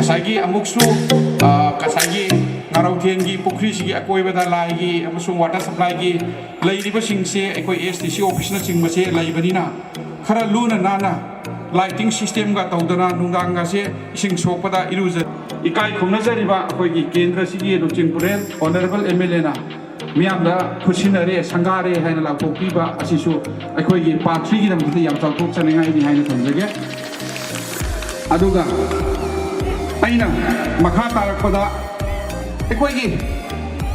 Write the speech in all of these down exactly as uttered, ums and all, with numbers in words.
ꯉꯁꯥꯏꯒꯤ ꯑꯃꯨꯛꯁꯨ, ꯑ, ꯉꯁꯥꯏꯒꯤ ꯉꯥꯔꯧꯊꯦꯟꯒꯤ ꯄꯨꯈ꯭ꯔꯤꯁꯤꯒꯤ ꯑꯀꯣꯏꯕꯗ ꯂꯥꯏꯒꯤ ꯑꯃꯁꯨꯡ ꯋꯥꯇꯔ ꯁꯄ꯭ꯂꯥꯏꯒꯤ ꯂꯩꯔꯤꯕꯁꯤꯡꯁꯦ ꯑꯩꯈꯣꯏ ꯑꯦꯁ ꯗꯤ ꯁꯤ ꯑꯣꯐꯤꯁꯅꯆꯤꯡꯕꯁꯦ ꯂꯩꯕꯅꯤꯅ, ꯈꯔ ꯂꯨꯅ ꯅꯥꯟꯅ ꯂꯥꯏꯇꯤꯡ ꯁꯤꯁꯇꯦꯝꯒ ꯇꯧꯗꯅ ꯅꯨꯡꯗꯥꯡꯒꯁꯦ ꯏꯁꯤꯡ ꯁꯣꯛꯄꯗ ꯏꯔꯨꯖ-, ꯏꯀꯥꯏ ꯈꯨꯝꯅꯖꯔꯤꯕ ꯑꯩꯈꯣꯏꯒꯤ ꯀꯦꯟꯗ꯭ꯔꯁꯤꯒꯤ ꯂꯨꯆꯤꯡꯄꯨꯔꯦꯜ ꯑꯣꯅꯔꯦꯕꯜ ꯑꯦꯝ ꯑꯦꯜ ꯑꯦꯅ ꯃꯤꯌꯥꯝꯗ ꯈꯨꯠꯁꯤꯟꯅꯔꯦ, ꯁꯪꯒꯥꯔꯦ ꯍꯥꯏꯅ ꯂꯥꯎꯊꯣꯛꯄꯤꯕ ꯑꯁꯤꯁꯨ ꯑꯩꯈꯣꯏꯒꯤ ꯄꯥꯔꯠ ꯊ꯭ꯔꯤꯒꯤꯗꯃꯛꯇ ꯌꯥꯝ ꯆꯥꯎꯊꯣꯛꯆꯅꯤꯡꯉꯥꯏꯅꯤ ꯍꯥꯏꯅ ꯊꯝꯖꯒꯦ꯫ ꯑꯗꯨꯒ ꯑꯩꯅ ꯃꯈꯥ ꯇꯥꯔꯛꯄꯗ ꯑꯩꯈꯣꯏꯒꯤ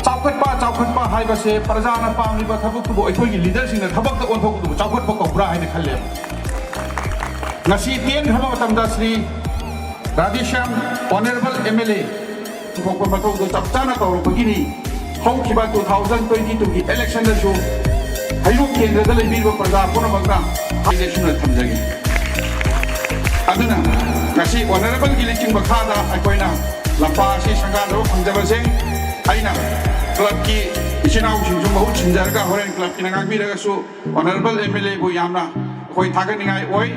ꯆꯥꯎꯈꯠꯄ, ꯆꯥꯎꯈꯠꯄ ꯍꯥꯏꯕꯁꯦ ꯄ꯭ꯔꯖꯥꯅ ꯄꯥꯝꯂꯤꯕ ꯊꯕꯛꯇꯨꯕꯨ ꯑꯩꯈꯣꯏꯒꯤ ꯂꯤꯗꯔꯁꯤꯡꯅ ꯊꯕꯛꯇ ꯑꯣꯟꯊꯣꯛꯄꯗꯨꯕꯨ ꯆꯥꯎꯈꯠꯄ ꯀꯧꯕ꯭ꯔꯥ ꯍꯥꯏꯅ ꯈꯜꯂꯦꯕ꯫ ꯉꯁꯤ ꯇꯦꯟꯈ꯭ꯔꯕ ꯃꯇꯝꯗ Shri Radheshyam honourable M L A ꯄꯨꯊꯣꯛꯄ ꯃꯊꯧꯗꯨ ꯆꯞ ꯆꯥꯅ ꯇꯧꯔꯛꯄꯒꯤꯅꯤ꯫ ꯍꯧꯈꯤꯕ ꯇꯨ ꯊꯥꯎꯖꯟ ꯇ꯭ꯋꯦꯟꯇꯤ ꯇꯨꯒꯤ ꯏꯂꯦꯛꯁꯟꯗꯁꯨ ꯍꯩꯔꯣꯛ ꯀꯦꯟꯗ꯭ꯔꯗ ꯂꯩꯕꯤꯔꯤꯕ ꯄ꯭ꯔꯖꯥ ꯄꯨꯝꯅꯃꯛꯅ ꯍꯥꯏꯖꯁꯅꯨ ꯊꯝꯖꯒꯦ꯫ ꯑꯗꯨꯅ ꯉꯁꯤ ꯑꯣꯅꯔꯦꯕꯜꯒꯤ ꯂꯨꯆꯤꯡ ꯃꯈꯥꯗ ꯑꯩꯈꯣꯏꯅ ꯂꯝꯄꯥꯛ ꯑꯁꯤ ꯁꯪꯒꯥꯗꯕ ꯐꯪꯖꯕꯁꯦ ꯑꯩꯅ ꯀ꯭ꯂꯕꯀꯤ ꯏꯆꯤꯟ ꯏꯅꯥꯎꯁꯤꯡꯁꯨ ꯃꯍꯨꯠ ꯁꯤꯟꯖꯔꯒ ꯍꯣꯔꯦꯟ ꯀ꯭ꯂꯕꯀꯤꯅ ꯉꯥꯡꯕꯤꯔꯒꯁꯨ ꯑꯣꯅꯔꯦꯕꯜ ꯑꯦꯝ ꯑꯦꯜ ꯑꯦꯕꯨ ꯌꯥꯝꯅ ꯑꯩꯈꯣꯏ ꯊꯥꯒꯠꯅꯤꯡꯉꯥꯏ ꯑꯣꯏ꯫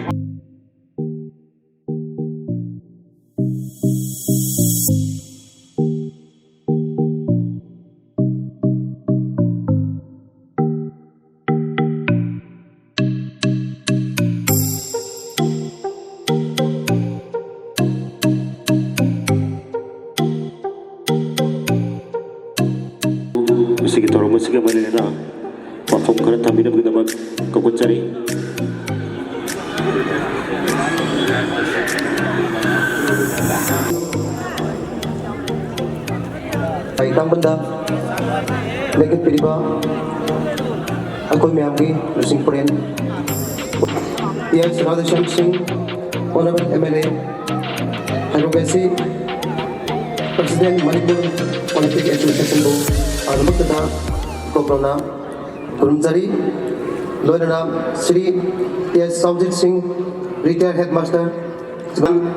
ꯃꯁꯤꯒꯤ ꯊꯧꯔꯝ ꯑꯁꯤꯒ ꯃꯔꯤ ꯂꯩꯅꯅ ꯋꯥꯐꯝ ꯈꯔ ꯊꯝꯕꯤꯅꯕꯒꯤꯗꯃꯛ ꯀꯧꯈꯠꯆꯔꯤ꯫ ꯑꯩ ꯇꯥꯡꯕꯟꯗ ꯂꯦꯡꯈꯠꯄꯤꯔꯤꯕ ꯑꯩꯈꯣꯏ ꯃꯌꯥꯝꯒꯤ ꯂꯨꯆꯤꯡ ꯄꯨꯔꯦꯟ ꯄꯤ ꯑꯥꯔ ꯁꯤꯡ, honourable M L A, advocacy president, Manipur political ꯑꯦꯁꯣꯁꯤꯌꯦꯁꯟꯕꯨ ꯑꯗꯨꯃꯛꯇꯗ ꯀꯣꯛꯂꯣꯅ ꯈꯨꯔꯨꯝꯖꯔꯤ꯫ ꯂꯣꯏꯅꯅ ꯁ꯭ꯔꯤ ꯇꯦꯖ ꯆꯥꯎꯖꯤꯠ ꯁꯤꯡ, ꯔꯤꯇꯥꯌꯔ ꯍꯦꯗ ꯃꯥꯁꯇꯔ,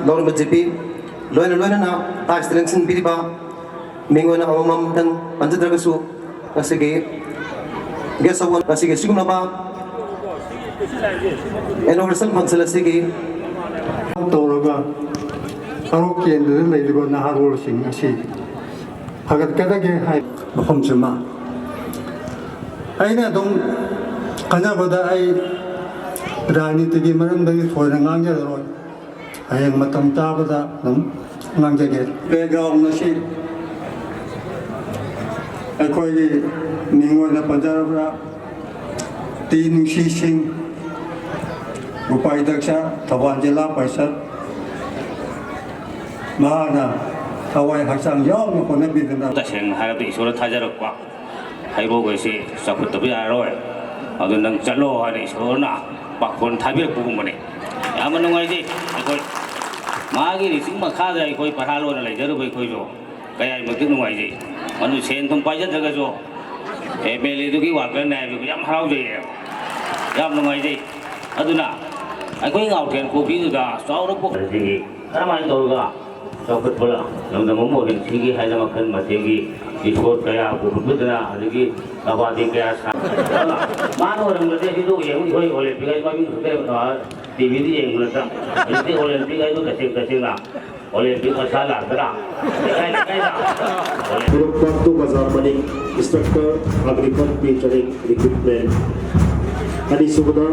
ꯂꯧꯔꯤꯕ ꯖꯤ ꯄꯤ, ꯂꯣꯏꯅ ꯂꯣꯏꯅꯅ ꯇꯥꯏꯁꯇ ꯂꯦꯡꯁꯤꯟꯕꯤꯔꯤꯕ ꯃꯤꯡ ꯑꯣꯏꯅ ꯑꯃꯃꯝꯇꯪ ꯄꯟꯖꯗ꯭ꯔꯒꯁꯨ, ꯉꯁꯤꯒꯤ ꯒꯦꯁ ꯑꯣꯐ ꯑꯣꯅꯔ, ꯉꯁꯤꯒꯤ ꯑꯁꯤꯒꯨꯝꯂꯕ ꯏꯅꯣꯒ꯭ꯔꯦꯁꯟ ꯐꯪꯁꯟ ꯑꯁꯤꯒꯤ ꯇꯧꯔꯒ ꯁꯔꯨꯛ ꯀꯦꯟꯗꯨꯅ ꯂꯩꯔꯤꯕ ꯅꯍꯥꯔꯣꯜꯁꯤꯡ ꯑꯁꯤ ꯐꯒꯠꯀꯗꯒꯦ ꯍꯥꯏ ꯃꯐꯝꯁꯤꯃ ꯑꯩꯅ ꯑꯗꯨꯝ ꯈꯟꯅꯕꯗ ꯑꯩ ꯔꯥꯖꯅꯤꯇꯤꯒꯤ ꯃꯔꯝꯗꯒꯤ ꯊꯣꯏꯅ ꯉꯥꯡꯖꯔꯔꯣꯏ꯫ ꯍꯌꯦꯡ ꯃꯇꯝ ꯆꯥꯕꯗ ꯑꯗꯨꯝ ꯉꯥꯡꯖꯒꯦ꯫ Background ꯑꯁꯤ ꯑꯩꯈꯣꯏꯒꯤ ꯃꯤꯡ ꯑꯣꯏꯅ ꯄꯟꯖꯔꯕ꯭ꯔꯥ? ꯇꯤ ꯅꯨꯡꯁꯤ ꯁꯤꯡ, ꯎꯄꯥꯏꯗꯛꯁ, ꯊꯧꯕꯥꯜ ꯖꯤꯂꯥ ꯄꯔꯤꯁꯠ, ꯃꯍꯥꯛꯅ ꯊꯋꯥꯏ ꯍꯛꯆꯥꯡ ꯌꯥꯎꯅ ꯍꯣꯠꯅꯕꯤꯗꯨꯅ ꯇꯁꯦꯡꯅ ꯍꯥꯏꯔꯕꯗ ꯏꯁꯣꯔꯅ ꯊꯥꯖꯔꯛꯄ ꯍꯩꯔꯣꯛ ꯑꯁꯤ ꯆꯥꯎꯈꯠꯇꯕ ꯌꯥꯔꯔꯣꯏ, ꯑꯗꯨ ꯅꯪ ꯆꯠꯂꯣ ꯍꯥꯏꯅ ꯏꯁꯣꯔꯅ ꯄꯥꯈꯣꯟ ꯊꯥꯕꯤꯔꯛꯄꯒꯨꯝꯕꯅꯤ꯫ ꯌꯥꯝꯅ ꯅꯨꯡꯉꯥꯏꯖꯩ꯫ ꯑꯩꯈꯣꯏ ꯃꯥꯒꯤ ꯂꯤꯆꯤꯡ ꯃꯈꯥꯗ ꯑꯩꯈꯣꯏ ꯄꯔꯍꯥ ꯂꯣꯟꯅ ꯂꯩꯖꯔꯨꯕ ꯑꯩꯈꯣꯏꯁꯨ ꯀꯌꯥꯃꯛꯇꯤ ꯅꯨꯡꯉꯥꯏꯖꯩ꯫ ꯃꯗꯨ ꯁꯦꯟ ꯊꯨꯝ ꯄꯥꯏꯖꯗ꯭ꯔꯒꯁꯨ ꯑꯦꯝ ꯑꯦꯜ ꯑꯦꯗꯨꯒꯤ ꯋꯥꯀꯔꯅꯦ ꯍꯥꯏꯕꯗꯨ ꯌꯥꯝ ꯍꯔꯥꯎꯖꯩꯌꯦ, ꯌꯥꯝ ꯅꯨꯡꯉꯥꯏꯖꯩ꯫ ꯑꯗꯨꯅ ꯑꯩꯈꯣꯏ ꯉꯥꯎꯊꯦꯟ ꯈꯣꯛꯄꯤꯗꯨꯗ ꯆꯥꯎꯔꯛꯄ ꯑꯁꯤꯒꯤ ꯀꯔꯝꯍꯥꯏꯅ ꯇꯧꯔꯒ ꯆꯥꯎꯈꯠꯄ ꯂꯝꯗꯝ ꯑꯃ ꯑꯣꯏꯍꯟꯁꯤꯒꯦ ꯍꯥꯏꯅ ꯃꯈꯜ ꯃꯊꯦꯜꯒꯤ ꯏꯁꯄꯣꯔꯠ ꯀꯌꯥ ꯄꯨꯈꯠꯄꯗꯨꯅ, ꯑꯗꯒꯤ ꯀꯕꯥꯗꯤ ꯀꯌꯥ ꯁꯥꯟꯅꯗꯅ ꯃꯥꯅ ꯑꯣꯏꯔꯝꯕꯗꯤ ꯑꯩꯗꯣ ꯌꯦꯡꯉꯨ, ꯑꯩꯈꯣꯏ ꯑꯣꯂꯦꯝꯄꯤꯛ ꯍꯥꯏ ꯃꯃꯤꯡ ꯈꯛꯇ ꯇꯤꯚꯤꯗ ꯌꯦꯡꯕ ꯅꯠꯇ, ꯍꯧꯖꯤꯛꯇꯤ ꯑꯣꯂꯦꯝꯄꯤꯛ ꯍꯥꯏꯗꯣ ꯇꯁꯦꯡ ꯇꯁꯦꯡꯅ ꯑꯣꯂꯦꯝꯄꯤꯛ ꯃꯁꯥ ꯂꯥꯛꯇꯅ ꯂꯩꯀꯥꯏ ꯂꯩꯀꯥꯏꯗ ꯍꯤꯔꯣꯛꯄꯥꯛꯇꯨ ꯕꯖꯥꯔ ꯃꯅꯤꯡ, instructor ꯑꯒꯅꯤꯄꯊ ꯄꯤ ꯆꯅꯤꯡ, recruitment꯫ ꯑꯅꯤꯁꯨꯕꯗ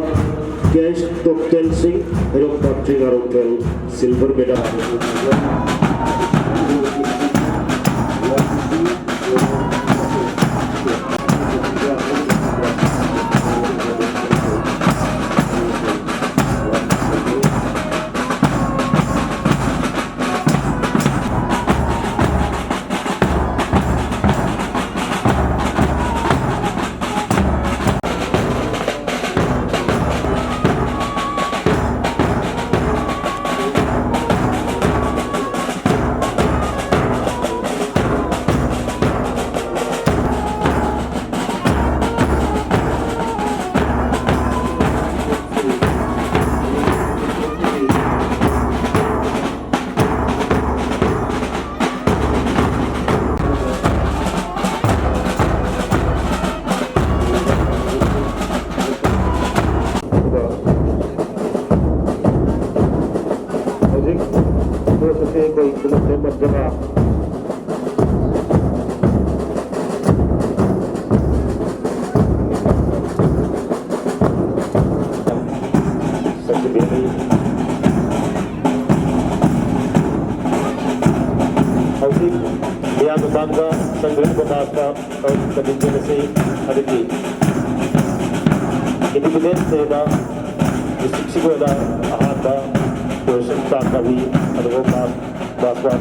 ꯀꯦꯁ ꯇꯣꯞꯇꯦꯟ ꯁꯤꯡ, ꯍꯤꯔꯣꯛꯄꯥꯛ ꯇ꯭ꯔꯤꯒꯥꯔꯣꯡꯊꯦꯜ, silver medal꯫ ꯑꯗꯨꯅ ꯁꯦꯝꯕ ꯖꯒꯥ꯫ ꯆꯠꯈꯤꯕꯤꯔꯤ꯫ ꯍꯧꯖꯤꯛ ꯃꯤꯌꯥꯝ ꯃꯃꯥꯡꯗ ꯆꯪꯕꯤꯔꯛꯄ ꯃꯥꯁꯇ ꯀꯟꯇꯤꯟꯖꯦꯟꯁꯤ ꯑꯗꯨꯒꯤ ꯏꯟꯗꯤꯄꯦꯟꯗꯦꯟꯁ ꯗꯦꯗ ꯗꯤꯁꯇ꯭ꯔꯤꯛꯁꯤꯒꯤ ꯑꯣꯏꯅ ꯑꯍꯥꯟꯕ ꯄꯣꯖꯤꯁꯟ ꯇꯥꯈ꯭ꯔꯕꯤ ꯑꯗꯨꯒ ꯃꯥꯁ ꯀ꯭ꯂꯥꯁ ꯋꯥꯟ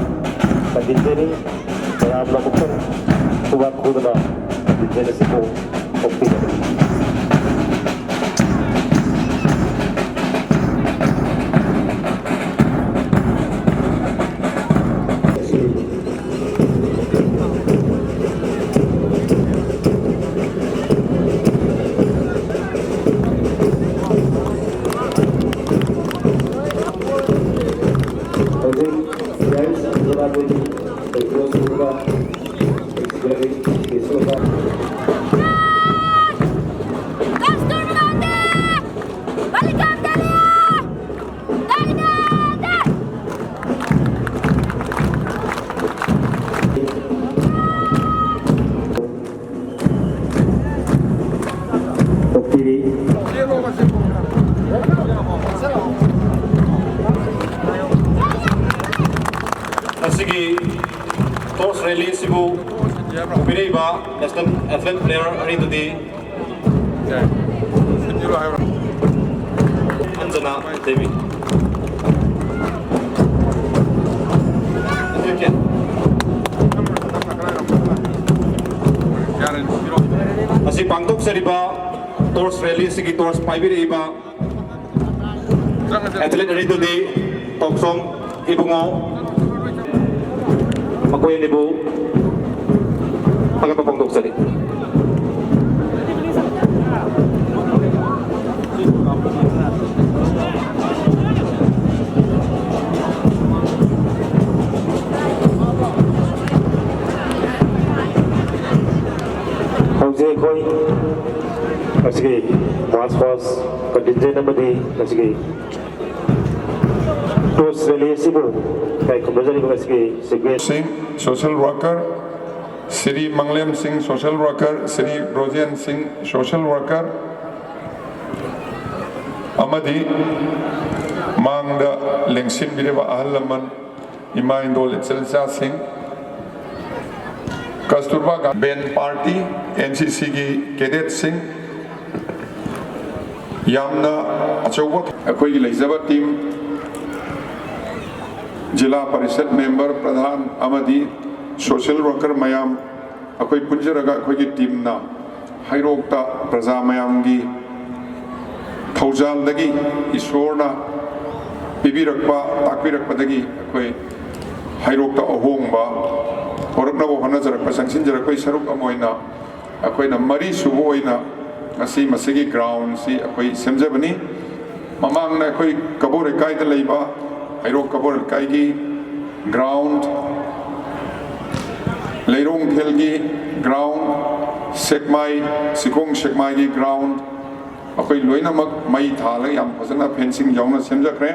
ꯀꯟꯇꯤꯟꯖꯦꯟꯅꯤ꯫ ꯃꯌꯥꯝꯅ ꯑꯃꯨꯛꯇꯪ ꯈꯨꯕꯥꯛ ꯈꯨꯗꯅ ꯀꯟꯇꯤꯟꯖꯦꯟ ꯑꯁꯤꯕꯨ ꯑꯣꯛꯄꯤꯒꯅꯤ꯫ ꯍꯧꯖꯤꯛ ꯌꯥꯏꯁ ꯑꯕꯗꯨꯜꯂꯥꯗꯒꯤ ꯀꯣꯆ ꯑꯃꯒ ꯑꯦꯛꯁꯤꯂꯔꯤ ꯀꯦꯁꯨ ꯑꯃ ꯊꯣꯛꯄꯤꯔꯤ꯫ ꯉꯁꯤꯒꯤ ꯇꯣꯔꯆ ꯔꯦꯂꯤ ꯑꯁꯤꯕꯨ ꯄꯨꯕꯤꯔꯛꯏꯕ ꯅꯦꯁꯅꯦꯜ ꯑꯦꯊꯂꯦꯠ ꯄ꯭ꯂꯦꯌꯔ ꯑꯅꯤꯗꯨꯗꯤ ꯑꯟꯖꯅꯥ ꯗꯦꯕꯤ꯫ ꯑꯁꯤ ꯄꯥꯡꯊꯣꯛꯆꯔꯤꯕ ꯇꯣꯔꯆ ꯔꯦꯂꯤ ꯑꯁꯤꯒꯤ ꯇꯣꯔꯆ ꯄꯥꯏꯕꯤꯔꯛꯏꯕ ꯑꯦꯊꯂꯦꯠ ꯑꯅꯤꯗꯨꯗꯤ ꯇꯣꯞꯁꯣꯝ ꯏꯕꯨꯡꯉꯣ, ꯃꯈꯣꯏ ꯑꯅꯤꯕꯨ ꯊꯥꯒꯠꯄ ꯐꯣꯡꯗꯣꯛꯆꯔꯤ꯫ ꯍꯧꯖꯤꯛ ꯑꯩꯈꯣꯏ ꯉꯁꯤꯒꯤ ꯃꯥꯔꯆ ꯐꯥꯁ ꯀꯟꯇꯤꯟꯖꯦꯟ ꯑꯃꯗꯤ ꯉꯁꯤꯒꯤ Post rally ꯑꯁꯤꯕꯨ ꯏꯀꯥꯏ ꯈꯨꯝꯅꯖꯔꯤꯕ ꯉꯁꯤꯒꯤ ꯁꯤꯒꯅꯦꯆꯔ ꯁꯤꯡ, social worker, ꯁ꯭ꯔꯤ ꯃꯪꯂꯦꯝ ꯁꯤꯡ, social worker, ꯁ꯭ꯔꯤ ꯕ꯭ꯔꯣꯖꯦꯟ ꯁꯤꯡ, social worker, ꯑꯃꯗꯤ ꯃꯥꯡꯗ ꯂꯦꯡꯁꯤꯟꯕꯤꯔꯤꯕ ꯑꯍꯜ ꯂꯃꯟ, ꯏꯃꯥ ꯏꯟꯗꯣꯜ ꯏꯆꯤꯜ ꯏꯆꯥꯁꯤꯡ, ꯀꯁꯇꯨꯔꯕꯥ ꯒꯥꯟꯙꯤ ꯕꯦꯟ ꯄꯥꯔꯇꯤ, ꯑꯦꯟ ꯁꯤ ꯁꯤꯒꯤ ꯀꯦꯗꯦꯠꯁꯤꯡ, ꯌꯥꯝꯅ ꯑꯆꯧꯕ ꯑꯩꯈꯣꯏꯒꯤ ꯂꯩꯖꯕ ꯇꯤꯝ, ꯖꯤꯂꯥ ꯄꯔꯤꯁꯠ ꯃꯦꯝꯕꯔ, ꯄ꯭ꯔꯙꯥꯟ ꯑꯃꯗꯤ ꯁꯣꯁꯤꯌꯦꯜ ꯋꯥꯔꯀꯔ ꯃꯌꯥꯝ, ꯑꯩꯈꯣꯏ ꯄꯨꯟꯖꯔꯒ ꯑꯩꯈꯣꯏꯒꯤ ꯇꯤꯝꯅ ꯍꯩꯔꯣꯛꯇ ꯄ꯭ꯔꯖꯥ ꯃꯌꯥꯝꯒꯤ ꯊꯧꯖꯥꯜꯗꯒꯤ ꯏꯁꯣꯔꯅ ꯄꯤꯕꯤꯔꯛꯄ, ꯇꯥꯛꯄꯤꯔꯛꯄꯗꯒꯤ ꯑꯩꯈꯣꯏ ꯍꯩꯔꯣꯛꯇ ꯑꯍꯣꯡꯕ ꯄꯣꯔꯛꯅꯕ ꯍꯣꯠꯅꯖꯔꯛꯄ, ꯆꯪꯁꯤꯟꯖꯔꯛꯄꯒꯤ ꯁꯔꯨꯛ ꯑꯃ ꯑꯣꯏꯅ ꯑꯩꯈꯣꯏꯅ ꯃꯔꯤ ꯁꯨꯕ ꯑꯣꯏꯅ ꯉꯁꯤ ꯃꯁꯤꯒꯤ ꯒ꯭ꯔꯥꯎꯟꯁꯤ ꯑꯩꯈꯣꯏ ꯁꯦꯝꯖꯕꯅꯤ꯫ ꯃꯃꯥꯡꯗ ꯑꯩꯈꯣꯏ ꯀꯕꯣ ꯂꯩꯀꯥꯏꯗ ꯂꯩꯕ ꯍꯩꯔꯣꯛ ꯀꯕꯣ ꯂꯩꯀꯥꯏꯒꯤ ꯒ꯭ꯔꯥꯎꯟ, ꯂꯩꯔꯣꯡꯊꯦꯜꯒꯤ ꯒ꯭ꯔꯥꯎꯟ, ꯁꯦꯛꯃꯥꯏ, ꯁꯤꯈꯣꯡ ꯁꯦꯛꯃꯥꯏꯒꯤ ꯒ꯭ꯔꯥꯎꯟ, ꯑꯩꯈꯣꯏ ꯂꯣꯏꯅꯃꯛ ꯃꯩ ꯊꯥꯜꯂꯒ ꯌꯥꯝ ꯐꯖꯅ ꯐꯦꯟꯁꯤꯡ ꯌꯥꯎꯅ ꯁꯦꯝꯖꯈ꯭ꯔꯦ꯫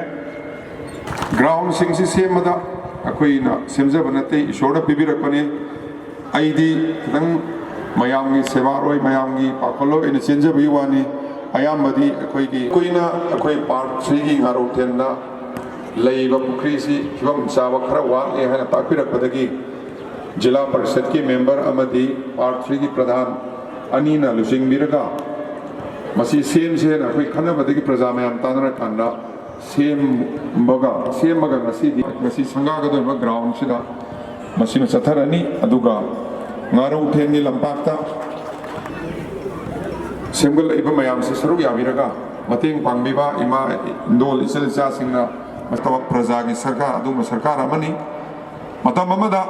ꯒ꯭ꯔꯥꯎꯟꯁꯤꯡꯁꯤ ꯁꯦꯝꯕꯗ ꯑꯩꯈꯣꯏꯅ ꯁꯦꯝꯖꯕ ꯅꯠꯇꯦ, ꯏꯁꯣꯔꯅ ꯄꯤꯕꯤꯔꯛꯄꯅꯤ꯫ ꯑꯩꯗꯤ ꯈꯤꯇꯪ ꯃꯌꯥꯝꯒꯤ ꯁꯦꯕꯥꯔꯣꯏ, ꯃꯌꯥꯝꯒꯤ ꯄꯥꯈꯣꯜꯂꯣꯏ ꯑꯣꯏꯅ ꯆꯦꯟꯖꯕꯒꯤ ꯋꯥꯅꯤ꯫ ꯑꯌꯥꯝꯕꯗꯤ ꯑꯩꯈꯣꯏꯒꯤ ꯀꯨꯏꯅ ꯑꯩꯈꯣꯏ ꯄꯥꯔꯠ ꯊ꯭ꯔꯤꯒꯤ ꯉꯥꯔꯧꯊꯦꯟꯗ ꯂꯩꯔꯤꯕ ꯄꯨꯈ꯭ꯔꯤꯁꯤ ꯐꯤꯕꯝ ꯆꯥꯕ ꯈꯔ ꯋꯥꯠꯂꯦ ꯍꯥꯏꯅ ꯇꯥꯛꯄꯤꯔꯛꯄꯗꯒꯤ ꯖꯤꯂꯥ ꯄꯔꯤꯁꯠꯀꯤ ꯃꯦꯝꯕꯔ ꯑꯃꯗꯤ ꯄꯥꯔꯠ ꯊ꯭ꯔꯤꯒꯤ ꯄ꯭ꯔꯙꯥꯟ ꯑꯅꯤꯅ ꯂꯨꯆꯤꯡꯕꯤꯔꯒ ꯃꯁꯤ ꯁꯦꯝꯁꯦꯅ ꯑꯩꯈꯣꯏ ꯈꯟꯅꯕꯗꯒꯤ ꯄ꯭ꯔꯖꯥ ꯃꯌꯥꯝ ꯇꯥꯟꯅꯔꯀꯥꯟꯗ ꯁꯦꯝꯕꯒ ꯁꯦꯝꯃꯒ ꯉꯁꯤꯗꯤ ꯉꯁꯤ ꯁꯪꯒꯥꯒꯗꯧꯔꯤꯕ ꯒ꯭ꯔꯥꯎꯟꯁꯤꯗ ꯃꯁꯤꯃ ꯆꯠꯊꯔꯅꯤ꯫ ꯑꯗꯨꯒ ꯉꯥꯔꯧꯊꯦꯟꯒꯤ ꯂꯝꯄꯥꯛꯇ ꯁꯦꯝꯒꯠꯂꯛꯏꯕ ꯃꯌꯥꯝꯁꯤ ꯁꯔꯨꯛ ꯌꯥꯕꯤꯔꯒ ꯃꯇꯦꯡ ꯄꯥꯡꯕꯤꯕ ꯏꯃꯥ ꯏꯟꯗꯣꯜ ꯏꯆꯤꯜ ꯏꯆꯥꯁꯤꯡꯅ ꯃꯇꯝ ꯄ꯭ꯔꯖꯥꯒꯤ ꯁꯔꯀꯥꯔ ꯑꯗꯨꯒꯨꯝꯕ ꯁꯔꯀꯥꯔ ꯑꯃꯅꯤ꯫ ꯃꯇꯝ ꯑꯃꯗ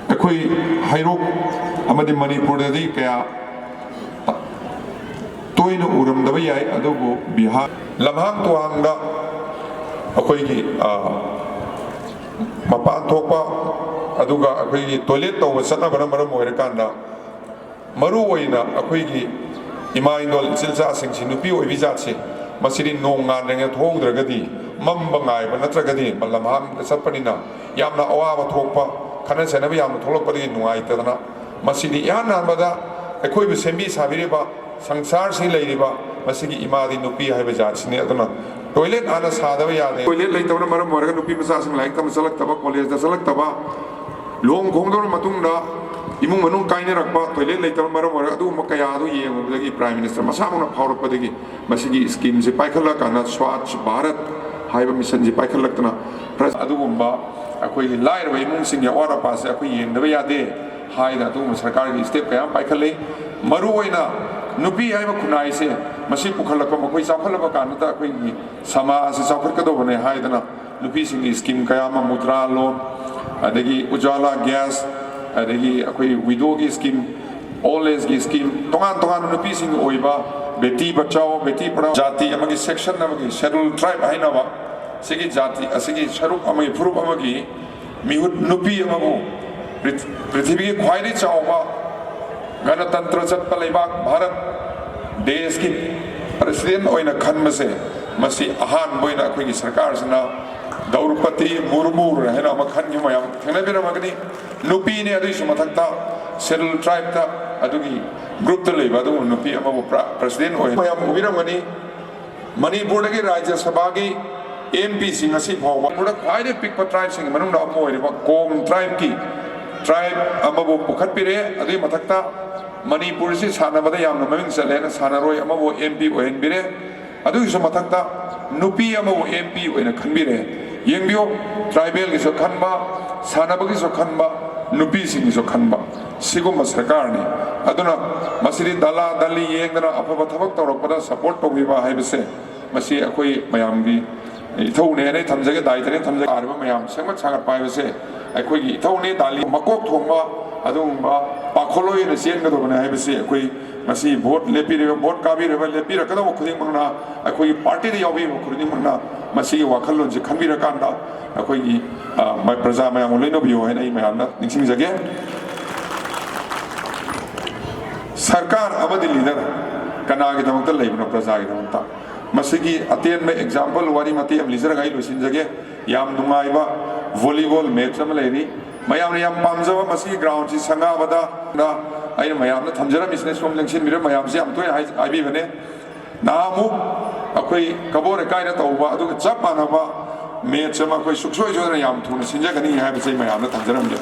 ꯑꯩꯈꯣꯏ ꯍꯩꯔꯣꯛ ꯑꯃꯗꯤ ꯃꯅꯤꯄꯨꯔꯗꯗꯤ ꯀꯌꯥ ꯇꯣꯏꯅ ꯎꯔꯝꯗꯕ ꯌꯥꯏ, ꯑꯗꯨꯕꯨ ꯕꯤꯍꯥꯔ ꯂꯝꯍꯥꯡ ꯇꯨꯍꯥꯡꯗ ꯑꯩꯈꯣꯏꯒꯤ, ꯑ, ꯃꯄꯥꯟ ꯊꯣꯛꯄ, ꯑꯗꯨꯒ ꯑꯩꯈꯣꯏꯒꯤ ꯇꯣꯏꯂꯦꯠ ꯇꯧꯕ ꯆꯠꯅꯕꯅ ꯃꯔꯝ ꯑꯣꯏꯔꯀꯥꯟꯗ, ꯃꯔꯨ ꯑꯣꯏꯅ ꯑꯩꯈꯣꯏꯒꯤ ꯏꯃꯥ ꯏꯟꯗꯣꯜ ꯏꯆꯤꯜ ꯏꯆꯥꯁꯤꯡꯁꯤ, ꯅꯨꯄꯤ ꯑꯣꯏꯕꯤ ꯖꯥꯠꯁꯦ, ꯃꯁꯤꯗꯤ ꯅꯣꯡ ꯉꯥꯟꯗ꯭ꯔꯤꯉꯩ ꯊꯣꯛꯍꯧꯗ꯭ꯔꯒꯗꯤ, ꯃꯝꯕ ꯉꯥꯏꯕ ꯅꯠꯇ꯭ꯔꯒꯗꯤ, ꯂꯝꯍꯥꯡꯗ ꯆꯠꯄꯅꯤꯅ ꯌꯥꯝꯅ ꯑꯋꯥꯕ ꯊꯣꯛꯄ, ꯈꯠꯅ ꯆꯩꯅꯕ ꯌꯥꯝꯅ ꯊꯣꯛꯂꯛꯄꯗꯒꯤ ꯅꯨꯡꯉꯥꯏꯇꯗꯅ, ꯃꯁꯤꯗꯤ ꯏꯍꯥꯟ ꯍꯥꯟꯕꯗ ꯑꯩꯈꯣꯏꯕꯨ ꯁꯦꯝꯕꯤ ꯁꯥꯕꯤꯔꯤꯕ, ꯁꯪꯁꯥꯔꯁꯤ ꯂꯩꯔꯤꯕ ꯃꯁꯤꯒꯤ ꯏꯃꯥꯗꯤ ꯅꯨꯄꯤ ꯍꯥꯏꯕ ꯖꯥꯠꯁꯤꯅꯤ꯫ ꯑꯗꯨꯅ ꯇꯣꯏꯂꯦꯠ ꯍꯥꯟꯅ ꯁꯥꯗꯕ ꯌꯥꯗꯦ꯫ ꯇꯣꯏꯂꯦꯠ ꯂꯩꯇꯕꯅ ꯃꯔꯝ ꯑꯣꯏꯔꯒ ꯅꯨꯄꯤ ꯃꯆꯥꯁꯤꯡ ꯂꯥꯏꯔꯤꯛ ꯇꯝꯕ ꯆꯠꯂꯛꯇꯕ, ꯀꯣꯂꯦꯖꯇ ꯆꯠꯂꯛꯇꯕ, ꯂꯨꯍꯣꯡ ꯈꯣꯡꯗꯣꯛꯂꯕ ꯃꯇꯨꯡꯗ ꯏꯃꯨꯡ ꯃꯅꯨꯡ ꯀꯥꯏꯅꯔꯛꯄ, ꯇꯣꯏꯂꯦꯠ ꯂꯩꯇꯕꯅ ꯃꯔꯝ ꯑꯣꯏꯔꯒ, ꯑꯗꯨꯒꯨꯝꯕ ꯀꯌꯥ ꯑꯗꯨ ꯌꯦꯡꯉꯨꯕꯗꯒꯤ ꯄ꯭ꯔꯥꯏꯝ ꯃꯤꯅꯤꯁꯇꯔ ꯃꯁꯥꯃꯛꯅ ꯐꯥꯎꯔꯛꯄꯗꯒꯤ ꯃꯁꯤꯒꯤ ꯁ꯭ꯀꯤꯝꯁꯤ ꯄꯥꯏꯈꯠꯂꯀꯥꯟꯗ ꯁ꯭ꯋꯥꯆ ꯚꯥꯔꯠ ꯍꯥꯏꯕ ꯃꯤꯁꯟꯁꯤ ꯄꯥꯏꯈꯠꯂꯛꯇꯅ, ꯄ꯭ꯔꯖ-, ꯑꯗꯨꯒꯨꯝꯕ ꯑꯩꯈꯣꯏꯒꯤ ꯂꯥꯏꯔꯕ ꯏꯃꯨꯡꯁꯤꯡꯒꯤ ꯑꯋꯥꯠ ꯑꯄꯥꯁꯦ ꯑꯩꯈꯣꯏ ꯌꯦꯡꯗꯕ ꯌꯥꯗꯦ ꯍꯥꯏꯅ ꯑꯗꯨꯒꯨꯝꯕ ꯁꯔꯀꯥꯔꯒꯤ ꯁ꯭ꯇꯦꯞ ꯀꯌꯥ ꯑꯃ ꯄꯥꯏꯈꯠꯂꯤ꯫ ꯃꯔꯨꯑꯣꯏꯅ ꯅꯨꯄꯤ ꯍꯥꯏꯕ ꯈꯨꯟꯅꯥꯏꯁꯦ ꯃꯁꯤ ꯄꯨꯈꯠꯂꯛꯄ, ꯃꯈꯣꯏ ꯆꯥꯎꯈꯠꯂꯕ ꯀꯥꯟꯗ ꯑꯩꯈꯣꯏꯒꯤ ꯁꯃꯥꯖ ꯑꯁꯤ ꯆꯥꯎꯈꯠꯀꯗꯧꯕꯅꯦ ꯍꯥꯏꯗꯅ ꯅꯨꯄꯤꯁꯤꯡꯒꯤ ꯁ꯭ꯀꯤꯝ ꯀꯌꯥ ꯑꯃ, ꯃꯨꯗ꯭ꯔꯥ ꯂꯣꯟ, ꯑꯗꯒꯤ ꯎꯖꯥꯂꯥ ꯒ꯭ꯌꯥꯁ, ꯑꯗꯒꯤ ꯑꯩꯈꯣꯏ ꯋꯤꯗꯣꯒꯤ ꯁ꯭ꯀꯤꯝ, ꯑꯣꯜ ꯑꯦꯖꯒꯤ ꯁ꯭ꯀꯤꯝ, ꯇꯣꯉꯥꯟ ꯇꯣꯉꯥꯟꯕ ꯅꯨꯄꯤꯁꯤꯡꯒꯤ ꯑꯣꯏꯕ ꯕꯦꯇꯤ ꯕꯆꯥꯎ, ꯕꯦꯇꯤ ꯄꯔꯥꯎ, ꯖꯥꯇꯤ ꯑꯃꯒꯤ ꯁꯦꯛꯁꯟ ꯑꯃꯒꯤ ꯁꯦꯗꯨꯜ ꯇ꯭ꯔꯥꯏꯕ ꯍꯥꯏꯅꯕ ꯁꯤꯒꯤ ꯖꯥꯇꯤ ꯑꯁꯤꯒꯤ ꯁꯔꯨꯛ ꯑꯃꯒꯤ ꯐꯨꯔꯨꯞ ꯑꯃꯒꯤ ꯃꯤꯍꯨꯠ ꯅꯨꯄꯤ ꯑꯃꯕꯨ ꯄ꯭ꯔꯤꯊ-, ꯄ꯭ꯔꯤꯊꯤꯕꯤꯒꯤ ꯈ꯭ꯋꯥꯏꯗꯒꯤ ꯆꯥꯎꯕ ꯒꯅꯇꯟꯇ꯭ꯔ ꯆꯠꯄ ꯂꯩꯕꯥꯛ ꯚꯥꯔꯠ ꯗꯦꯁꯀꯤ ꯄ꯭ꯔꯁꯤꯗꯦꯟ ꯑꯣꯏꯅ ꯈꯟꯕꯁꯦ, ꯃꯁꯤ ꯑꯍꯥꯟꯕ ꯑꯣꯏꯅ ꯑꯩꯈꯣꯏꯒꯤ ꯁꯔꯀꯥꯔꯁꯤꯅ ꯗ꯭ꯔꯧꯄꯗꯤ ꯃꯨꯔꯃꯨ ꯍꯥꯏꯅ ꯑꯃ ꯈꯟꯈꯤꯕ ꯃꯌꯥꯝ ꯊꯦꯡꯅꯕꯤꯔꯝꯃꯒꯅꯤ꯫ ꯅꯨꯄꯤꯅꯦ, ꯑꯗꯨꯒꯤꯁꯨ ꯃꯊꯛꯇ ꯁꯦꯗꯨꯜ ꯇ꯭ꯔꯥꯏꯕꯇ ꯑꯗꯨꯒꯤ ꯒ꯭ꯔꯨꯞꯇ ꯂꯩꯕ ꯑꯗꯨꯒꯨꯝꯕ ꯅꯨꯄꯤ ꯑꯃꯕꯨ ꯄ꯭ꯔ-, ꯄ꯭ꯔꯁꯤꯗꯦꯟ ꯑꯣꯏ꯫ ꯃꯌꯥꯝ ꯎꯕꯤꯔꯝꯒꯅꯤ꯫ ꯃꯅꯤꯄꯨꯔꯗꯒꯤ ꯔꯥꯖ꯭ꯌ ꯁꯚꯥꯒꯤ ꯑꯦꯝ ꯄꯤꯁꯤꯡ ꯑꯁꯤ ꯐꯥꯎꯕ ꯃꯅꯤꯄꯨꯔꯗ ꯈ꯭ꯋꯥꯏꯗꯒꯤ ꯄꯤꯛꯄ ꯇ꯭ꯔꯥꯏꯕꯁꯤꯡꯒꯤ ꯃꯅꯨꯡꯗ ꯑꯃ ꯑꯣꯏꯔꯤꯕ ꯀꯣꯝ ꯇ꯭ꯔꯥꯏꯕꯀꯤ ꯇ꯭ꯔꯥꯏꯕ ꯑꯃꯕꯨ ꯄꯨꯈꯠꯄꯤꯔꯦ꯫ ꯑꯗꯨꯒꯤ ꯃꯊꯛꯇ ꯃꯅꯤꯄꯨꯔꯁꯤ ꯁꯥꯟꯅꯕꯗ ꯌꯥꯝꯅ ꯃꯃꯤꯡ ꯆꯠꯂꯦꯅ ꯁꯥꯟꯅꯔꯣꯏ ꯑꯃꯕꯨ ꯑꯦꯝ ꯄꯤ ꯑꯣꯏꯍꯟꯕꯤꯔꯦ꯫ ꯑꯗꯨꯒꯤꯁꯨ ꯃꯊꯛꯇ ꯅꯨꯄꯤ ꯑꯃꯕꯨ ꯑꯦꯝ ꯄꯤ ꯑꯣꯏꯅ ꯈꯟꯕꯤꯔꯦ꯫ ꯌꯦꯡꯕꯤꯌꯨ, ꯇ꯭ꯔꯥꯏꯕꯦꯜꯒꯤꯁꯨ ꯈꯟꯕ, ꯁꯥꯟꯅꯕꯒꯤꯁꯨ ꯈꯟꯕ, ꯅꯨꯄꯤꯁꯤꯡꯒꯤꯁꯨ ꯈꯟꯕ, ꯁꯤꯒꯨꯝꯕ ꯁꯔꯀꯥꯔꯅꯤ꯫ ꯑꯗꯨꯅ ꯃꯁꯤꯗꯤ ꯗꯂꯥ ꯗꯂꯤ ꯌꯦꯡꯗꯅ ꯑꯐꯕ ꯊꯕꯛ ꯇꯧꯔꯛꯄꯗ ꯁꯄꯣꯔꯠ ꯇꯧꯕꯤꯕ ꯍꯥꯏꯕꯁꯦ, ꯃꯁꯤ ꯑꯩꯈꯣꯏ ꯃꯌꯥꯝꯒꯤ ꯏꯊꯧꯅꯦꯅ ꯑꯩ ꯊꯝꯖꯒꯦ, ꯗꯥꯏꯇꯅꯦ ꯊꯝꯖꯒꯦ꯫ ꯇꯥꯔꯤꯕ ꯃꯌꯥꯝ ꯁꯦꯝꯒꯠ ꯁꯥꯒꯠꯄ ꯍꯥꯏꯕꯁꯦ ꯑꯩꯈꯣꯏꯒꯤ ꯏꯊꯧꯅꯤ꯫ ꯗꯥꯂꯤ ꯃꯀꯣꯛ ꯊꯣꯡꯕ ꯑꯗꯨꯒꯨꯝꯕ ꯄꯥꯈꯣꯜꯂꯣꯏ ꯑꯣꯏꯅ ꯆꯦꯟꯒꯗꯕꯅꯦ ꯍꯥꯏꯕꯁꯤ ꯑꯩꯈꯣꯏ ꯉꯁꯤ ꯚꯣꯠ ꯂꯦꯞꯄꯤꯔꯤꯕ, ꯚꯣꯠ ꯀꯥꯕꯤꯔꯤꯕ, ꯂꯦꯞꯄꯤꯔꯛꯀꯗꯧꯕ ꯈꯨꯗꯤꯡꯃꯛꯅ, ꯑꯩꯈꯣꯏꯒꯤ ꯄꯥꯔꯇꯤꯗ ꯌꯥꯎꯕꯤꯔꯤꯕ ꯈꯨꯗꯤꯡꯃꯛꯅ ꯃꯁꯤꯒꯤ ꯋꯥꯈꯜꯂꯣꯟꯁꯤ ꯈꯟꯕꯤꯔꯀꯥꯟꯗ ꯑꯩꯈꯣꯏꯒꯤ, ꯑ, ꯃ-, ꯄ꯭ꯔꯖꯥ ꯃꯌꯥꯝꯒ ꯂꯣꯏꯅꯕꯤꯌꯨ ꯍꯥꯏꯅ ꯑꯩ ꯃꯌꯥꯝꯅ ꯅꯤꯡꯁꯤꯡꯖꯒꯦ꯫ ꯁꯔꯀꯥꯔ ꯑꯃꯗꯤ ꯂꯤꯗꯔ ꯀꯅꯥꯒꯤꯗꯃꯛꯇ ꯂꯩꯕꯅꯣ? ꯄ꯭ꯔꯖꯥꯒꯤꯗꯃꯛꯇ꯫ ꯃꯁꯤꯒꯤ ꯑꯇꯦꯟꯕ example ꯋꯥꯔꯤ ꯃꯇꯦꯛ ꯑꯃ ꯂꯤꯖꯔꯒ ꯑꯩ ꯂꯣꯏꯁꯤꯟꯖꯒꯦ꯫ ꯌꯥꯝ ꯅꯨꯡꯉꯥꯏꯕ volleyball match ꯑꯃ ꯂꯩꯔꯤ꯫ ꯃꯌꯥꯝꯅ ꯌꯥꯝ ꯄꯥꯝꯖꯕ ꯃꯁꯤꯒꯤ ground ꯁꯤ ꯁꯪꯒꯥꯕꯗ ꯑꯩꯅ ꯃꯌꯥꯝꯗ ꯊꯝꯖꯔꯝꯃꯤꯁꯤꯅ ꯁꯣꯝ ꯂꯦꯡꯁꯤꯟꯕꯤꯔ ꯃꯌꯥꯝꯁꯤ ꯌꯥꯝ ꯇꯣꯏꯅ ꯍꯥꯏ-, ꯍꯥꯏꯕꯤꯕꯅꯦ꯫ ꯅꯍꯥꯟꯃꯨꯛ ꯑꯩꯈꯣꯏ ꯀꯕꯣ ꯂꯩꯀꯥꯏꯗ ꯇꯧꯕ ꯑꯗꯨꯒ ꯆꯞ ꯃꯥꯟꯅꯕ match ꯑꯃ ꯑꯩꯈꯣꯏ ꯁꯨꯡꯁꯣꯏ ꯁꯣꯏꯗꯅ ꯌꯥꯝ ꯊꯨꯅ ꯁꯤꯟꯖꯒꯅꯤ ꯍꯥꯏꯕꯁꯦ ꯑꯩ ꯃꯌꯥꯝꯗ ꯊꯝꯖꯔꯝꯒꯦ꯫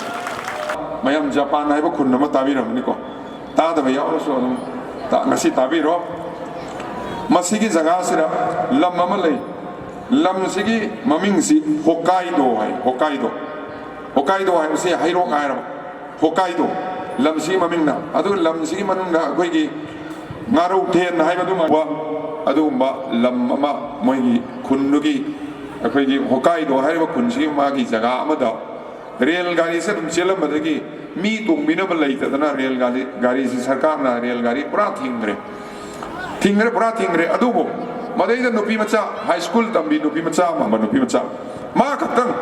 ꯃꯌꯥꯝ ꯖꯄꯥꯟ ꯍꯥꯏꯕ ꯈꯨꯟ ꯑꯃ ꯇꯥꯕꯤꯔꯝꯃꯅꯤꯀꯣ꯫ ꯇꯥꯗꯕ ꯌꯥꯎꯔꯁꯨ ꯑꯗꯨꯝ ꯇ-, ꯉꯁꯤ ꯇꯥꯕꯤꯔꯣ꯫ ꯃꯁꯤꯒꯤ ꯖꯒꯥꯁꯤꯗ ꯂꯝ ꯑꯃ ꯂꯩ꯫ ꯂꯝꯁꯤꯒꯤ ꯃꯃꯤꯡꯁꯤ ꯍꯣꯀꯥꯏꯗꯣ ꯍꯥꯏ, ꯍꯣꯀꯥꯏꯗꯣ꯫ ꯍꯣꯀꯥꯏꯗꯣ ꯍꯥꯏꯕꯁꯤ ꯍꯩꯔꯣꯛ ꯍꯥꯏꯔꯕ꯫ ꯍꯣꯀꯥꯏꯗꯣ ꯂꯝꯁꯤꯒꯤ ꯃꯃꯤꯡꯅ꯫ ꯑꯗꯨꯒ ꯂꯝꯁꯤꯒꯤ ꯃꯅꯨꯡꯗ ꯑꯩꯈꯣꯏꯒꯤ ꯉꯥꯔꯧꯊꯦꯟ ꯍꯥꯏꯕꯗꯨꯃ ꯑꯗꯨꯒꯨꯝꯕ ꯂꯝ ꯑꯃ ꯃꯣꯏꯒꯤ ꯈꯨꯟꯗꯨꯒꯤ ꯑꯩꯈꯣꯏꯒꯤ ꯍꯣꯀꯥꯏꯗꯣ ꯍꯥꯏꯔꯤꯕ ꯈꯨꯟꯁꯤꯒꯤ ꯃꯥꯒꯤ ꯖꯒꯥ ꯑꯃꯗ ꯔꯦꯜ ꯒꯥꯔꯤꯁꯦ ꯑꯗꯨꯝ ꯆꯦꯜꯂꯝꯕꯗꯒꯤ ꯃꯤ ꯇꯣꯡꯕꯤꯅꯕ ꯂꯩꯇꯗꯅ ꯔꯦꯜ ꯒꯥꯔꯤ, ꯒꯥꯔꯤꯁꯤ ꯁꯔꯀꯥꯔꯅ ꯔꯦꯜ ꯒꯥꯔꯤ ꯄꯨꯔꯥ ꯊꯤꯡꯈ꯭ꯔꯦ꯫ ꯊꯤꯡꯈ꯭ꯔꯦ, ꯄꯨꯔꯥ ꯊꯤꯡꯈ꯭ꯔꯦ꯫ ꯑꯗꯨꯕꯨ ꯃꯗꯩꯗ ꯅꯨꯄꯤ ꯃꯆꯥ, high school ꯇꯝꯕꯤ ꯅꯨꯄꯤ ꯃꯆꯥ ꯑꯃ, ꯅꯨꯄꯤ ꯃꯆꯥ, ꯃꯥ ꯈꯛꯇꯪ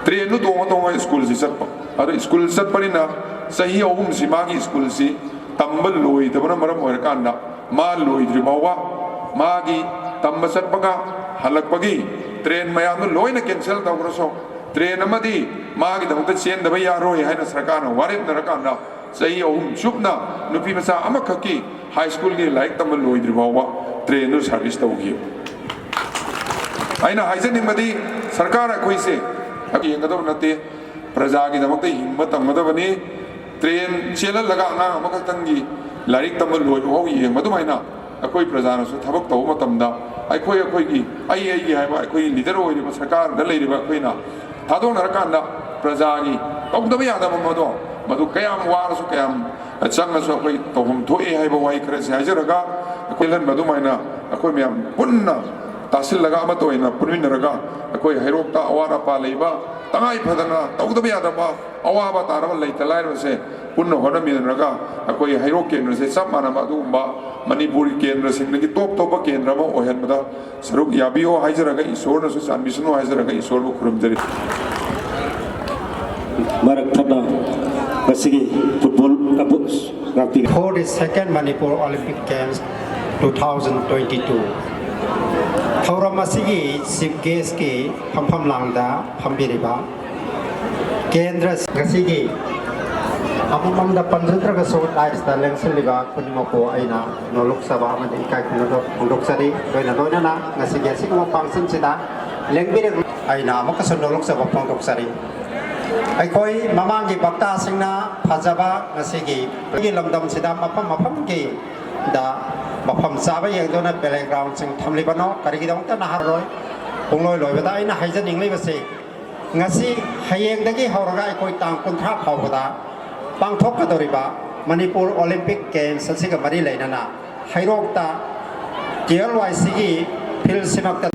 train ꯗꯨ ꯇꯣꯡꯉ ꯇꯣꯡꯉ school ꯁꯤ ꯆꯠꯄ꯫ ꯑꯗꯨ school ꯆꯠꯄꯅꯤꯅ ꯆꯍꯤ ꯑꯍꯨꯝꯁꯤ ꯃꯥꯒꯤ school ꯁꯤ ꯇꯝꯕ ꯂꯣꯏꯗꯕꯅ ꯃꯔꯝ ꯑꯣꯏꯔꯀꯥꯟꯗ ꯃꯥ ꯂꯣꯏꯗ꯭ꯔꯤ ꯐꯥꯎꯕ ꯃꯥꯒꯤ ꯇꯝꯕ ꯆꯠꯄꯒ ꯍꯜꯂꯛꯄꯒꯤ train ꯃꯌꯥꯝꯗꯨ ꯂꯣꯏꯅ cancel ꯇꯧꯈ꯭ꯔꯁꯨ, train ꯑꯃꯗꯤ ꯃꯥꯒꯤꯗꯃꯛꯇ ꯆꯦꯟꯗꯕ ꯌꯥꯔꯣꯏ ꯍꯥꯏꯅ ꯁꯔꯀꯥꯔꯅ ꯋꯥꯔꯦꯞꯅꯔꯀꯥꯟꯗ ꯆꯍꯤ ꯑꯍꯨꯝ ꯆꯨꯞꯅ ꯅꯨꯄꯤ ꯃꯆꯥ ꯑꯃꯈꯛꯀꯤ high school ꯒꯤ ꯂꯥꯏꯔꯤꯛ ꯇꯝꯕ ꯂꯣꯏꯗ꯭ꯔꯤ ꯐꯥꯎꯕ train ꯗꯨ service ꯇꯧꯈꯤ꯫ ꯑꯩꯅ ꯍꯥꯏꯖꯅꯤꯡꯕꯗꯤ ꯁꯔꯀꯥꯔ ꯑꯩꯈꯣꯏꯁꯦ ꯌꯦꯡꯒꯗꯕ ꯅꯠꯇꯦ, ꯄ꯭ꯔꯖꯥꯒꯤꯗꯃꯛꯇ ꯍꯤꯡꯕ ꯇꯝꯒꯗꯕꯅꯤ꯫ Train ꯆꯦꯜꯍꯜꯂꯒ ꯑꯉꯥꯡ ꯑꯃꯈꯛꯇꯪꯒꯤ ꯂꯥꯏꯔꯤꯛ ꯇꯝꯕ ꯂꯣꯏꯕ ꯐꯥꯎ ꯌꯦꯡꯕ ꯑꯗꯨꯃꯥꯏꯅ ꯑꯩꯈꯣꯏ ꯄ꯭ꯔꯖꯥꯅꯁꯨ ꯊꯕꯛ ꯇꯧꯕ ꯃꯇꯝꯗ ꯑꯩꯈꯣꯏ ꯑꯩꯈꯣꯏꯒꯤ, ꯑꯩ ꯑꯩꯒꯤ ꯍꯥꯏꯕ ꯑꯩꯈꯣꯏꯒꯤ leader ꯑꯣꯏꯔꯤꯕ ꯁꯔꯀꯥꯔꯗ ꯂꯩꯔꯤꯕ ꯑꯩꯈꯣꯏꯅ ꯊꯥꯗꯣꯛꯅꯔꯀꯥꯟꯗ ꯄ꯭ꯔꯖꯥꯒꯤ ꯇꯧꯗꯕ ꯌꯥꯗꯕ ꯃꯗꯣ, ꯃꯗꯨ ꯀꯌꯥꯝ ꯋꯥꯔꯁꯨ ꯀꯌꯥꯝ ꯆꯪꯉꯁꯨ ꯑꯩꯈꯣꯏ ꯇꯧꯐꯝ ꯊꯣꯛꯏ ꯍꯥꯏꯕ ꯋꯥꯍꯩ ꯈꯔꯁꯤ ꯍꯥꯏꯖꯔꯒ, ꯑꯩꯈꯣꯏ ꯂꯟꯕ ꯑꯗꯨꯃꯥꯏꯅ ꯑꯩꯈꯣꯏ ꯃꯌꯥꯝ ꯄꯨꯟꯅ ꯇꯥꯁꯤꯜꯂꯒ ꯑꯃꯠꯇ ꯑꯣꯏꯅ ꯄꯨꯟꯃꯤꯟꯅꯔꯒ ꯑꯩꯈꯣꯏ ꯍꯩꯔꯣꯛꯇ ꯑꯋꯥꯠ ꯑꯄꯥ ꯂꯩꯕ, ꯇꯉꯥꯏ ꯐꯗꯅ ꯇꯧꯗꯕ ꯌꯥꯗꯕ ꯑꯋꯥꯕ ꯇꯥꯔꯕ ꯂꯩꯇ ꯂꯥꯏꯔꯕꯁꯦ ꯄꯨꯟꯅ ꯍꯣꯠꯅꯃꯤꯟꯅꯔꯒ ꯑꯩꯈꯣꯏ ꯍꯩꯔꯣꯛ ꯀꯦꯟꯗ꯭ꯔꯁꯦ ꯆꯞ ꯃꯥꯟꯅꯕ ꯑꯗꯨꯒꯨꯝꯕ ꯃꯅꯤꯄꯨꯔꯒꯤ ꯀꯦꯟꯗ꯭ꯔꯁꯤꯡꯗꯒꯤ top ꯇꯣꯞꯄ ꯀꯦꯟꯗ꯭ꯔ ꯑꯃ ꯑꯣꯏꯍꯟꯕꯗ ꯁꯔꯨꯛ ꯌꯥꯕꯤꯌꯣ ꯍꯥꯏꯖꯔꯒ, ꯏꯁꯣꯔꯅꯁꯨ ꯆꯥꯟꯕꯤꯁꯅꯨ ꯍꯥꯏꯖꯔꯒ ꯏꯁꯣꯔꯕꯨ ꯈꯨꯔꯨꯝꯖꯔꯤ꯫ ꯃꯔꯛ ꯊꯠꯅ ꯉꯁꯤꯒꯤ football ꯉꯥꯛꯄꯤ forty-second Manipur Olympic Games two thousand twenty-two. ꯊꯧꯔꯝ ꯑꯁꯤꯒꯤ chief guest ꯀꯤ ꯐꯝꯐꯝ ꯂꯥꯡꯗ ꯐꯝꯕꯤꯔꯤꯕ ꯀꯦꯟꯗ꯭ꯔ ꯉꯁꯤꯒꯤ ꯑꯃꯃꯝꯗ ꯄꯟꯖꯗ꯭ꯔꯒꯁꯨ live ꯇ ꯂꯦꯡꯁꯤꯜꯂꯤꯕ ꯈꯨꯗꯤꯡꯃꯛꯄꯨ ꯑꯩꯅ ꯅꯣꯂꯨꯛꯆꯕ ꯑꯃꯗꯤ ꯏꯀꯥꯏ ꯈꯨꯝꯅꯕ ꯐꯣꯡꯗꯣꯛꯆꯔꯤ꯫ ꯂꯣꯏꯅ ꯂꯣꯏꯅꯅ ꯉꯁꯤꯒꯤ ꯑꯁꯤꯒꯨꯝꯕ function ꯁꯤꯗ ꯂꯦꯡꯕꯤꯔꯛ ꯑꯩꯅ ꯑꯃꯨꯛꯀꯁꯨ ꯅꯣꯂꯨꯛꯆꯕ ꯐꯣꯡꯗꯣꯛꯆꯔꯤ꯫ ꯑꯩꯈꯣꯏ ꯃꯃꯥꯡꯒꯤ ꯚꯛꯇꯥꯁꯤꯡꯅ ꯐꯖꯕ ꯉꯁꯤꯒꯤ ꯑꯩꯒꯤ ꯂꯝꯗꯝꯁꯤꯗ ꯃꯐꯝ ꯃꯐꯝꯒꯤ ꯗ ꯃꯐꯝ ꯆꯥꯕ ꯌꯦꯡꯗꯨꯅ playground ꯁꯤꯡ ꯊꯝꯂꯤꯕꯅꯣ? ꯀꯔꯤꯒꯤꯗꯃꯛꯇ ꯅꯍꯥꯔꯣꯏ? ꯄꯨꯡꯂꯣꯏ ꯂꯣꯏꯕꯗ ꯑꯩꯅ ꯍꯥꯏꯖꯅꯤꯡꯂꯤꯕꯁꯤ, ꯉꯁꯤ ꯍꯌꯦꯡꯗꯒꯤ ꯍꯧꯔꯒ ꯑꯩꯈꯣꯏ ꯇꯥꯡ ꯀꯨꯟꯊ꯭ꯔꯥ ꯐꯥꯎꯕꯗ ꯄꯥꯡꯊꯣꯛꯀꯗꯧꯔꯤꯕ ꯃꯅꯤꯄꯨꯔ Olympic Games ꯑꯁꯤꯒ ꯃꯔꯤ ꯂꯩꯅꯅ ꯍꯩꯔꯣꯛꯇ T L Y C ꯒꯤ field ꯁꯤꯃꯛꯇ